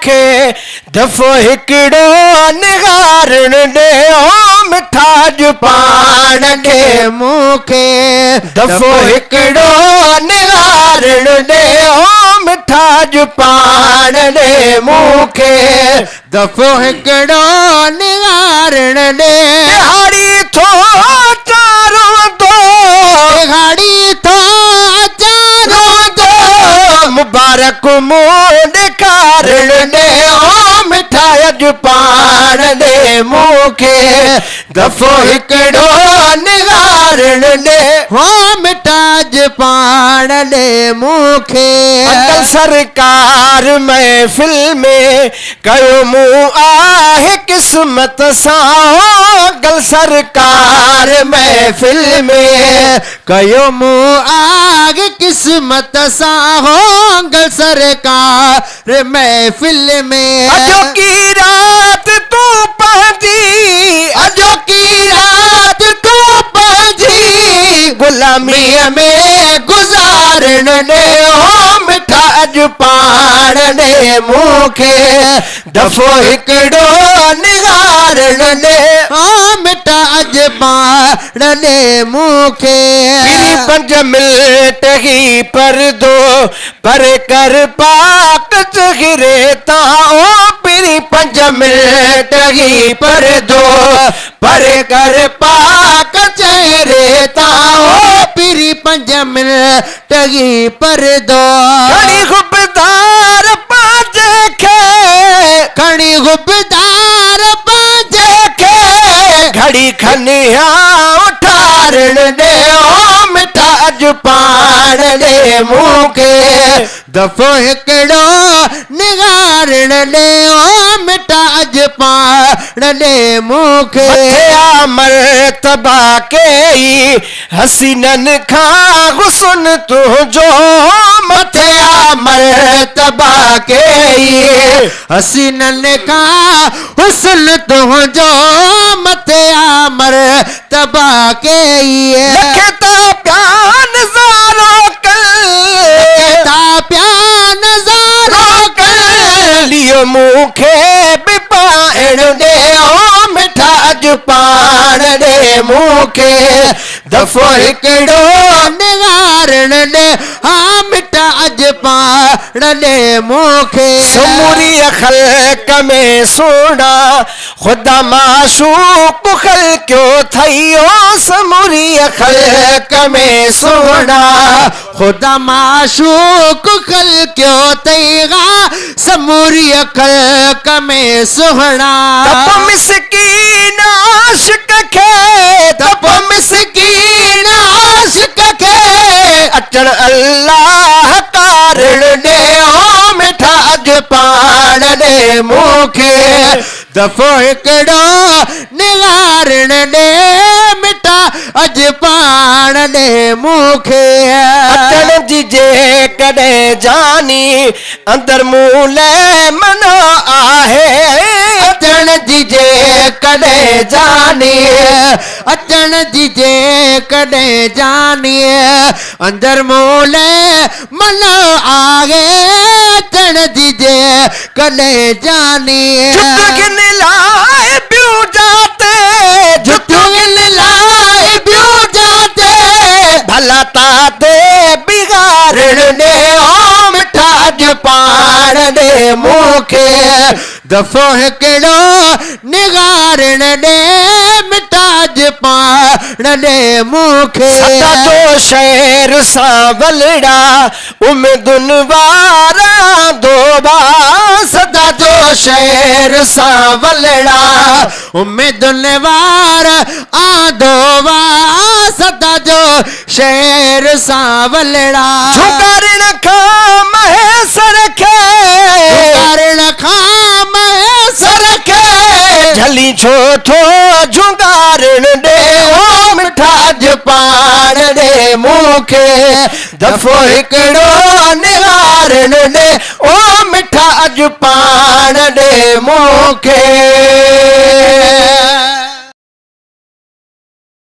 کي دفعو هڪڙو نهارڻ ڏي او مٺا اڄ پاڻ ڏي مون کي دفعو هڪڙو نهارڻ ڏي او مٺا اڄ پاڻ ڏي مون کي دفعو هڪڙو نهارڻ ڏي. ڏهاڙي ٿو اچان روئندو. ڏهاڙي ٿو اچان روئندو. مبارڪ منهن ڏيکارڻ ڏي او مٺا اڄ پاڻ ڏي مون کي دفعو هڪڙو نهارڻ ڏي. هو مٺا اڄ پاڻ ڏي مون کي. انڪل سرڪار محفل ۾ ڪيو مون آهي قسمت سان او انڪل سرڪار محفل ۾. ڪيو مون آهي قسمت سان هو انڪل سرڪار محفل ۾. اڄوڪي رات تون پنهنجي. اڄوڪي رات تون پنهنجي. غلاميء ۾ گذارڻ ڏي او مٺا اڄ پاڻ ڏي مون کي دفعو هڪڙو نهارڻ ڏي. او مٺا اڄ پاڻ ڏي مون کي. پھرين پنج منٽ هي پردو پري ڪر پاڪ چهري تان او پھرين پنج منٽ هي پردو پري ڪر پاڪ چهري تان او. پھرين پنج منٽ هي پردو. کڻي حبدار پنهنجي کي. کڻي حبدار پنهنجي کي. گهڙي کن هيانء ٺارڻ ڏي او مٺا اڄ پاڻ ڏي مون کي. دفعو هڪڙو نهارڻ ڏي او مٺا اڄ پاڻ ڏي مون کي. مٿي آ مرتبا ڪيئي حسينن کان حسن تنهنجو. مٿي آ مرتبا ڪيئي حسينن کان حسن تنهنجو. مٿي آ مرتبا ڪيئي. لکين ٿا پيا نظارو ڪن. لکين ٿا پيا نظارو ڪن. ليئو مون کي به پائڻ ڏي او مٺا اڄ پاڻ ڏي مون کي دفعو هڪڙو نهارڻ ڏي ها مٺا اڄ پاڻ ڏي مون کي. سموريء خلق ۾ سهڻا خدا معشوق خلقيو ٿئي او سموريء خلق ۾ سهڻا. خدا معشوق خلقيو ٿئي ها سموريء خلق ۾ سهڻا. ته پوء مسڪين عاشق کي. ته پوء مسڪين عاشق کي. اچڻ الله ڪارڻ ڏي او مٺا اڄ پاڻ ڏي مون کي. دفعو هڪڙو نهارڻ ڏي مٺا اڄ پاڻ ڏي مون کي. اچڻ جي جيڪڏهن جاني اندر مون لئه منع آهي. اچڻ جي جيڪڏهن جاني. اچڻ جي جيڪڏهن جاني اندر مون لئه منع آهي. اچڻ جي جيڪڏهن جاني. جتين لاء ٻيون جاتي. جتين لاء ٻيون جاتي. ڀلا تاتي بگاڙڻ ڏي او مٺا اڄ پاڻ ڏي مون کي. دفعو هڪڙو نهارڻ ڏي مٺا اڄ پاڻ ڏي مون کي. سدا جو شعر سانولڙا اميدن وارا دوبا. سدا جو شعر سانولڙا اميدن وارا آندو سدا جو شعر سانولڙا. جهونگارڻ کان مهيسر کي. جهونگارڻ کان مهيسر کي. جهلين ڇو ٿو جهونگارڻ ڏي او مٺا اڄ پاڻ ڏي مون کي دفعو هڪڙو نهارڻ ڏي او مٺا اڄ پاڻ ڏي مون کي.